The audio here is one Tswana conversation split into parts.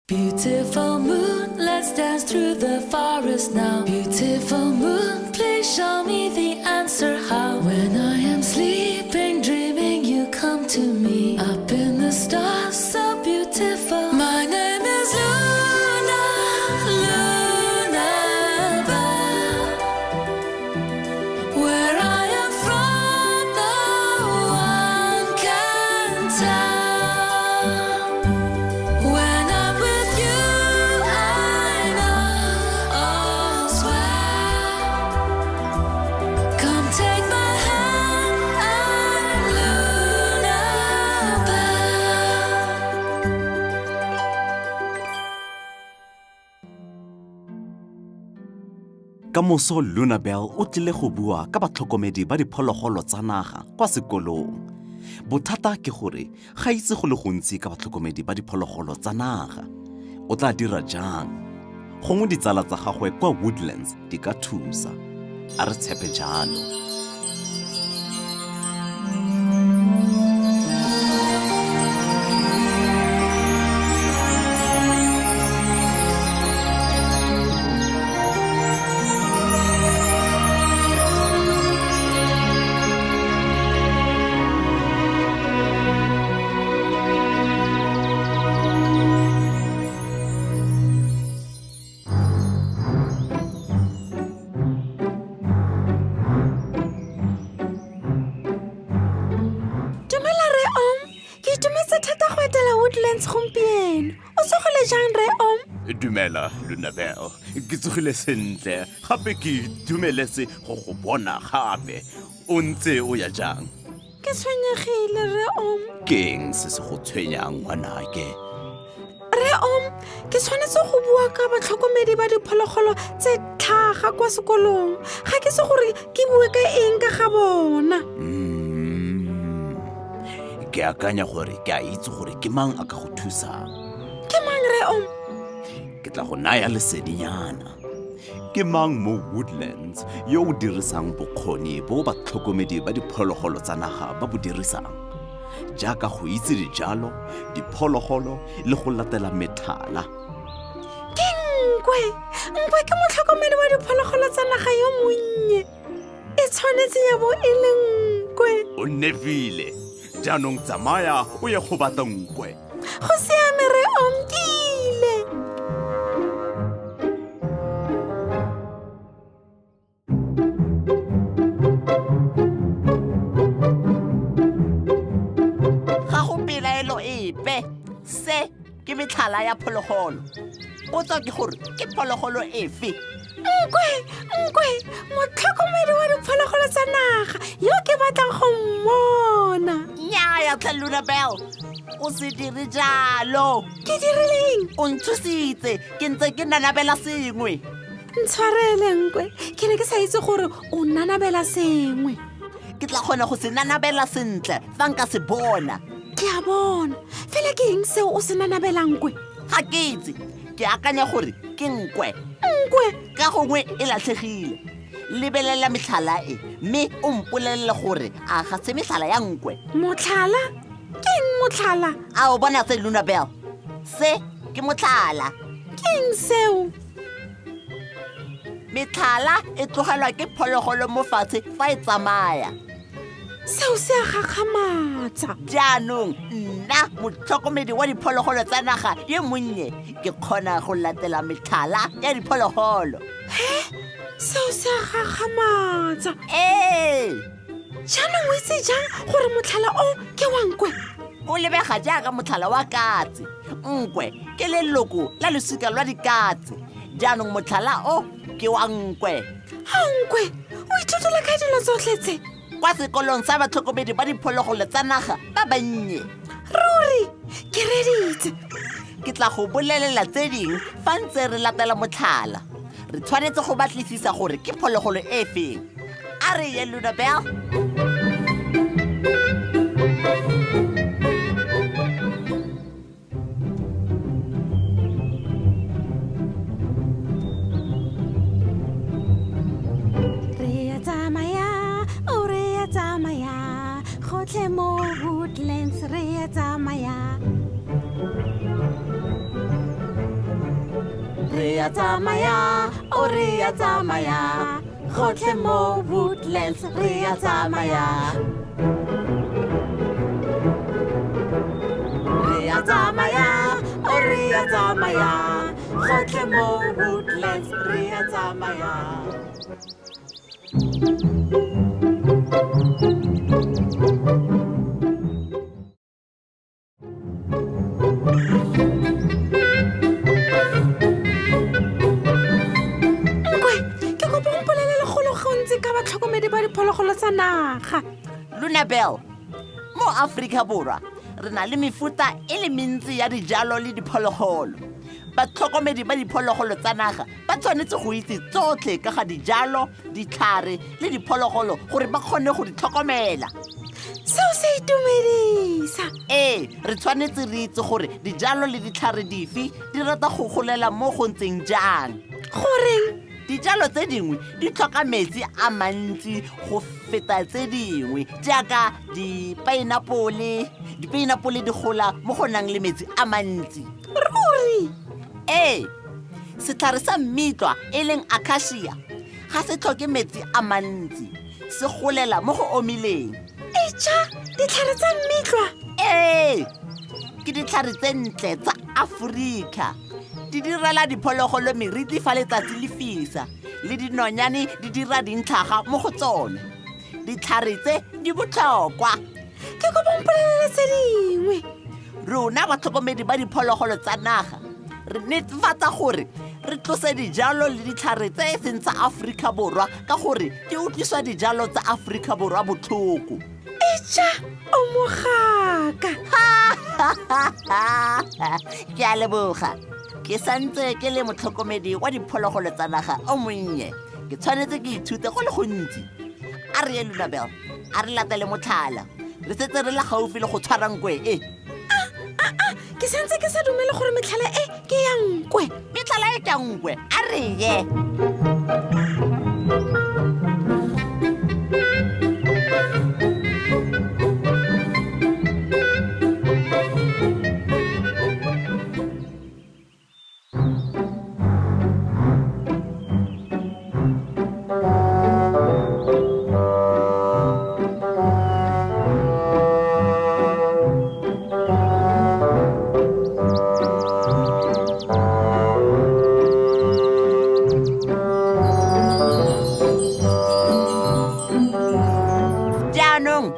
Beautiful moon, let's dance through the forest now. Beautiful moon, please show me the answer how. When I am sleeping, dreaming, you come to me. Up in the stars, so beautiful. My name is Luna, Luna Bell. Where I am from, no one can tell. When I'm with you, I know all's well. Come take my hand, I'm Luna Bell. Ka moso Lunabel o tlile go bua ka batlhokomedi ba diphologolo tsa naga kwa sekolong. Bothata ke gore ga itse go le gontsi ka batlhokomedi ba diphologolo tsa naga. O tla dira jang? Gongwe ditsala tsa gagwe kwa Woodlands di ka thusa. A re tshepe jalo. Dumela re Om, ke itumetse thata go etela Woodlands gompieno. O tsogile jang re Om? Dumela Lunabel, ke tsogile sentle gape ke itumeletse go go bona gape. O ntse o ya jang? Ke tshwenyegile re Om. Ke eng se se go tshwenyang ngwanake? Re Om, ke tshwanetse go bua ka batlhokomedi ba diphologolo tse tlhaga kwa sekolong. Ga ke se gore ke bue ka eng ka ga bona. Ke akanya gore ke a itse gore ke mang a ka go thusang. Ke mang re Om? Ke tla go naya lesedinyana. Ke mang mo Woodlands yo o dirisang bokgoni bo batlhokomedi ba diphologolo tsa naga ba bo dirisang? Jaaka go itse dijalo, diphologolo le go latela methala. Ke nkwe. Nkwe ke motlhokomedi wa diphologolo tsa naga yo monnye. E tshwanetse ya bo e le nkwe. O nepile. Jaanong tsamaya o ye go batla nkwe. Go siame re omkile. Ga go pelaelo epe, se ke metlhala ya phologolo. Potso ke gore ke phologolo efe? Nkwe, nkwe, motlhokomedi wa diphologolo tsa naga yo ke batlang go mmona. Nnyaya tlhe Lunabel, o se dire jalo. Ke dirileng? O ntshositse, ke ntse ke nanabela sengwe. Ntshwarele nkwe, ke ne ke sa itse gore o nanabela sengwe. Ke tla kgona go se nanabela sentle fa nka se bona. Ke a bona, fela ke eng seo o se nanabelang nkwe? Ga ke itse, ke akanya gore ke nkwe. Nkwe? Ka gongwe e latlhegile. Lebelela metlhala e, mme o mpolelele gore a ga se metlhala ya nkwe. Motlhala? Ke eng motlhala? A o bona se Lunabel? Se ke motlhala. Ke eng seo? Metlhala e tlogelwa ke phologolo mo fatshe fa e tsamaya. Seo se a gakgamatsa. Jaanong nna motlhokomedi wa diphologolo tsa naga ye monnye ke kgona go latela metlhala ya diphologolo. He? Seo se a gakgamatsa. Ee. Jaanong o itse jang gore motlhala o ke wa nkwe? O lebega jaaka motlhala wa katse. Nkwe ke leloko la losika lwa dikatse. Jaanong motlhala o ke wa nkwe. Ha nkwe, o ithutile ka dilo tsotlhe tse? Kwa sekolong sa batlhokomedi ba diphologolo tsa naga ba bannye. Ruri, ke reditse. Ke tla go bolelela tse ding fa ntse re latela motlhala. Re tshwanetse go batlisisa gore ke phologolo e feng. A re ye Lunabel. Re a tsamaya, o re a tsamaya, gotlhe mo Woodlands re a tsamaya. a tsamaya, o re a tsamaya, gotlhe mo Woodlands re a tsamaya. Re a tsamaya, o re a tsamaya, gotlhe mo Woodlands re a tsamaya. Nkwe, ke kopa o mpolelele go le gontsi ka batlhokomedi ba diphologolo tsa naga. Lunabel, mo Aforika Borwa re na le mefuta e le mentsi ya dijalo le diphologolo. Batlhokomedi ba diphologolo tsa naga ba tshwanetse go itse tsotlhe ka ga dijalo, ditlhare le diphologolo gore ba kgone go di tlhokomela. Seo se itumedisa. Ee, re tshwanetse re itse gore dijalo le ditlhare dife di rata go golela mo go ntseng jang. Goreng? Dijalo tse dingwe di tlhoka metsi a mantsi go feta tse dingwe, jaaka dipaenapole. Dipaenapole di gola mo go nang le metsi a mantsi. Ruri? Ee, setlhare sa mmitlwa e leng acacia ga se tlhoke metsi a mantsi, se golela mo go omileng. Etšha, ditlhare tsa mmitlwa? Ee, ke ditlhare tse ntle tsa Aforika. Di direla diphologolo meriti fa letsatsi le fisa, le dinonyane di dira dintlhaga mo go tsone. Ditlhare tse di botlhokwa. Ke kopa o mpolelele tse dingwe. Rona batlhokomedi ba diphologolo tsa naga re netefatsa gore re tlose dijalo le ditlhare tse e seng tsa Aforika Borwa ka gore di utlwiswa dijalo tsa Aforika Borwa botlhoko. Etša, o mogaka. Ke a leboga. Ke santse ke le motlhokomedi wa diphologolo tsa naga o monnye. Ke tshwanetse ke ithute go le gontsi. A re ye Lunabel, a re latele motlhala. Re setse re le gaufi le go tshwara nkwe e. Ke santse ke sa dumele gore metlhala e ke ya nkwe. Metlhala e ke ya nkwe, a re ye. Jaanong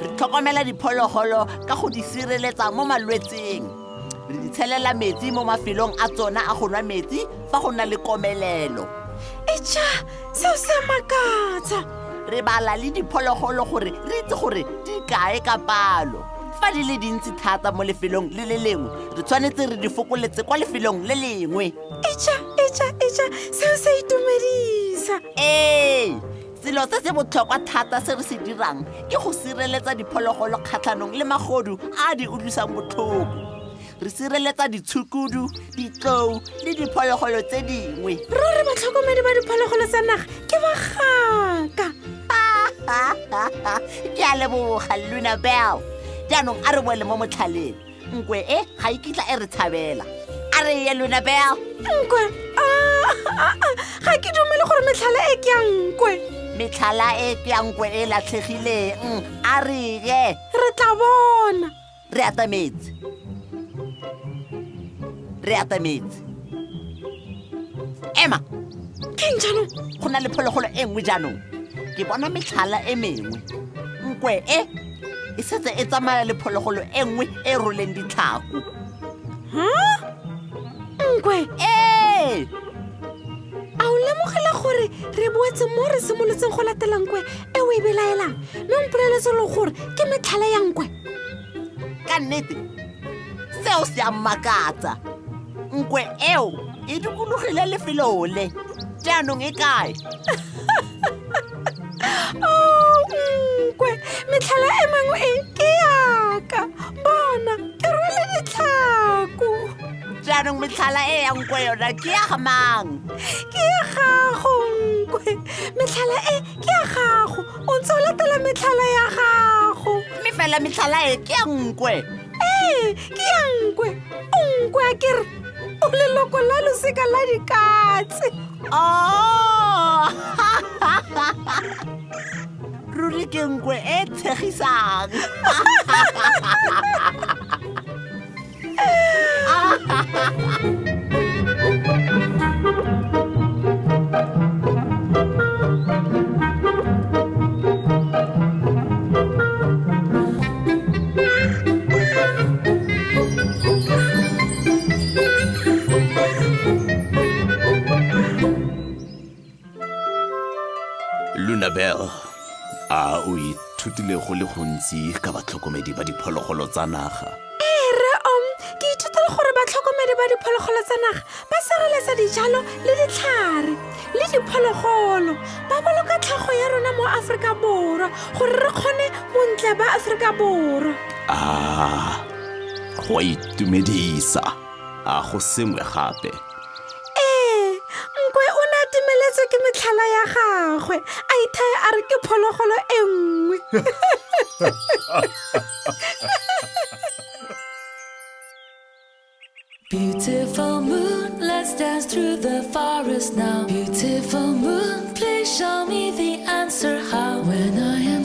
re tlhokomela diphologolo ka go di sireletsa mo malwetseng. Re di tshelela metsi mo mafelong a tsona a go nwa metsi fa go na le komelelo. Etšha, seo se a makatsa. Re bala le diphologolo gore re itse gore di kae ka palo. Fa di le dintsi thata mo lefelong le le lengwe, re tshwanetse re di fokoletse kwa lefelong le lengwe. Etšha, etšha, etšha, seo se itumedisa. Ee, selo se se botlhokwa thata se re se dirang ke go sireletsa diphologolo kgatlhanong le magodu a di utlwisang botlhoko. Re sireletsa ditshukudu, ditlou le diphologolo tse dingwe. Ruri batlhokomedi ba diphologolo tsa naga ke bagaka. Ke a leboga Luna Bell. Jaanong a re boele mo motlhaleng. Nkwe e ga e kitla e re tshabela. A re ye Luna Bell. Nkwe? Ga ke dumele gore metlhala e ke ya nkwe. Metlhala e ke ya nkwe e latlhegileng. A re ye. Re tla bona. Re atametse. Re atametse. Ema. Keng jaanong? Go na le phologolo e nngwe jaanong. Ke bona metlhala e mengwe. Nkwe e e setse e tsamaya le phologolo e nngwe e roleng ditlhako. Ha? Nkwe? Ee! A o lemogela gore re boetse mo re simolotseng go latela nkwe e o e belaelang, mme o mpoleletse le gore ke metlhala ya nkwe? Ka nnete, seo se a mmakatsa. Nkwe eo e dikologile lefelo le. Jaanong e kae? Oh, nkwe, metlhala e mengwe e ke yaka. Bona, ke rwele ditlhako. Jaanong metlhala e ya nkwe yona ke ya ga mang? Ke ya gago, nkwe. Metlhala e ke ya gago. O ntse o latela metlhala ya gago. Mme fela metlhala e ke ya nkwe. Ee, ke ya nkwe. O nkwe a ke re. O leloko la losika la dikatse. Oh! Ruri ke nkwe e tshegisang. Lunabel, a o ithutile go le gontsi ka batlhokomedi ba diphologolo tsa naga? Ee, rre Om, ke ithutile gore batlhokomedi ba diphologolo tsa naga ba sireletsa dijalo le ditlhare le diphologolo. Ba boloka tlhago ya rona mo Aforika Borwa gore re kgone bontle ba Aforika Borwa. A go a itumedisa. A go sengwe gape? Ee, Nkwe o ne a timeletswe ke metlhala ya gagwe, a ithaya a re ke phologolo e nngwe. Beautiful moon, let's dance through the forest now. Beautiful moon, please show me the answer how. When I am